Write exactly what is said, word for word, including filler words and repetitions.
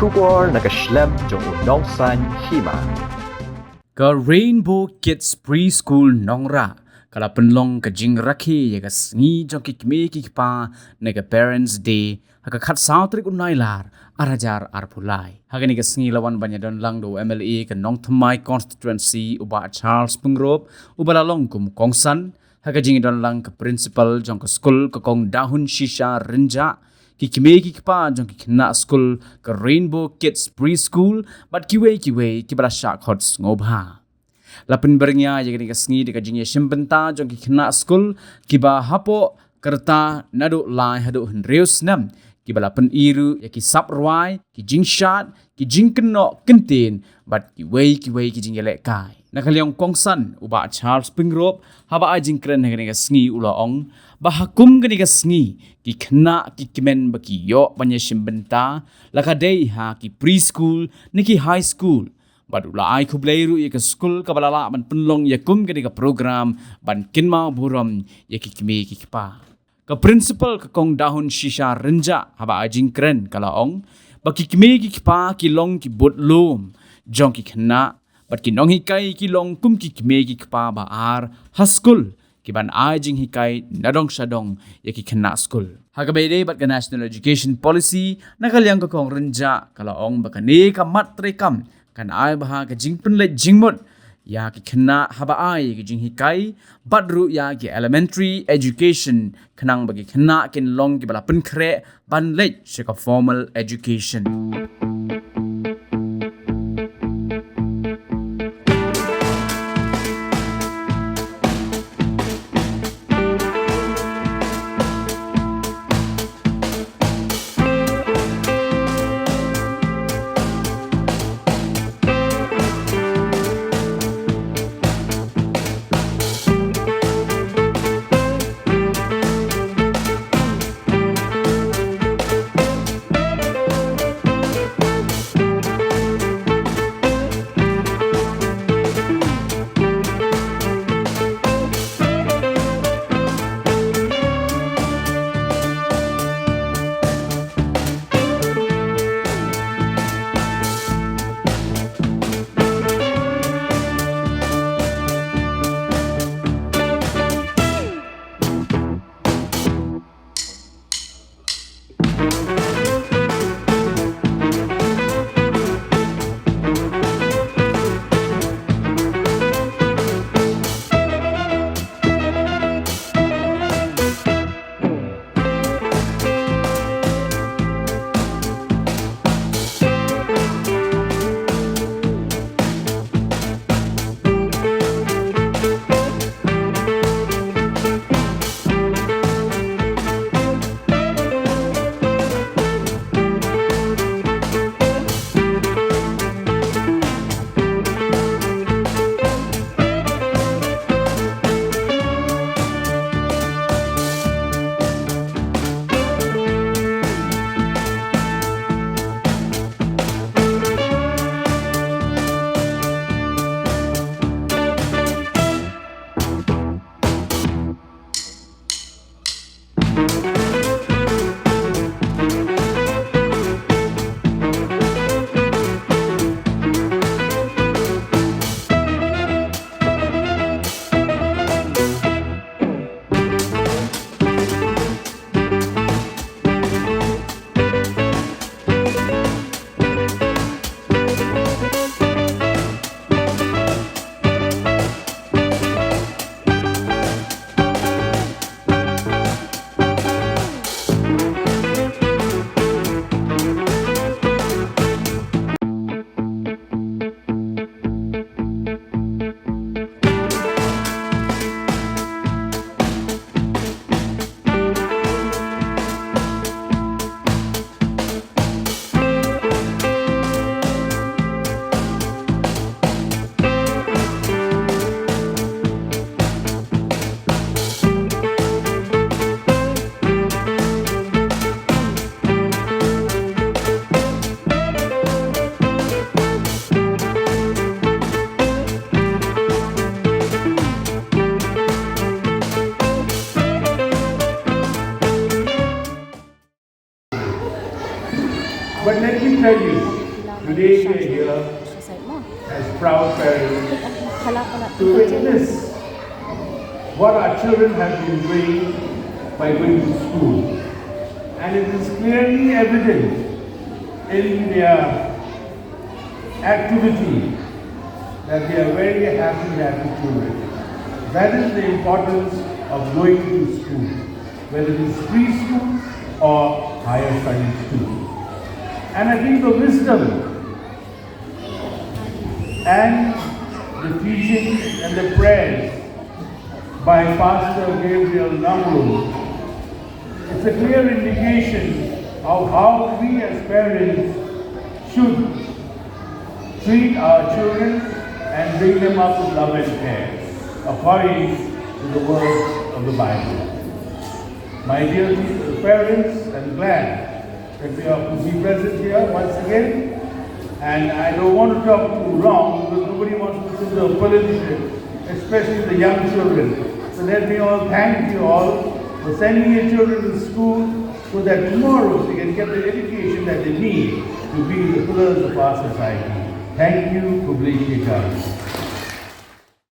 Khubor na ka shlem jong u nongsan hima. Ka Rainbow Kids Preschool Nongrah ka la pynlong ka jingrakhe ïa ka sngi jong ki kmie ki kpa na ka Parents' Day ha ka khatsaw tarik u Nailar arhajar arphew lai. Ha kane ka sngi la wan ban ïadon lang da u M L A ka Nongthymmai Constituency u Bah Charles Pyngrope, uba la long kum u kongsan, ha ka jingïadon lang ka principal jong ka skul ka Kong Dahun Shisha Rynjah, ki kmie ki kpa jong ki khynnah skul ka Rainbow Kids Preschool bad kiwei kiwei kiba la shah khot sngewbha. La pynbyrngia ïa kane ka sngi da ka jingïashim bynta jong ki khynnah skul kiba hapoh ka rta naduh lai haduh hynriew snem, kiba la pyni ruh ïa ki sap rwai, ki jingshad, ki jingkynnoh kyntien bad kiwei kiwei ki jingïalehkai. Na ka liang u kongsan u Bah Charles Pyngrope, haba ai jingkren ha kane ka sngi, u la ong ba ha kum kane ka sngi, ki khynnah ki kmen ba ki ïoh ban ïashim bynta la ka dei ha ki preschool ne ki high school. Bad u la ai khublei ruh ïa ka skul kaba la lah ban pynlong ïa kum kane ka program ban kynmaw burom ïa ki kmie ki kpa. Ka principal ka Kong Dahun Shisha Rynjah, haba ai jingkren, ka la ong ba ki kmie ki kpa ki long ki budlum jong ki khynnah bad ki nonghikai ki long kum ki kmie ki kpa ba ar ha skul, ki ban ai jinghikai nadong shadong ïa ki khynnah skul. Ha kaba ïadei bad ka National Education Policy, na ka liang ka Kong Rynjah ka la ong ba kane ka mat treikam kan ai bha ka jingpynleit jingmut ïa ki khynnah haba ai ïa ki jinghikai bad ruh ïa ki elementary education, khnang ba ki khynnah kin long kiba la pynkhreh ban leit sha ka formal education. But let me tell you, today we are here as proud parents to witness what our children have been doing by going to school. And it is clearly evident in their activity that they are very happy, happy children. That is the importance of going to school, whether it is preschool or higher studies school. And I think the wisdom and the teaching and the prayers by Pastor Gabriel Nangrum, it's a clear indication of how we as parents should treat our children and bring them up with love and care, according to the words of the Bible. My dear parents, I'm glad that we are to be present here once again. And I don't want to talk too long because nobody wants to listen to a politician, especially the young children. So let me all thank you all for sending your children to school so that tomorrow they can get the education that they need to be the pillars of our society. Thank you. Khublei shibun.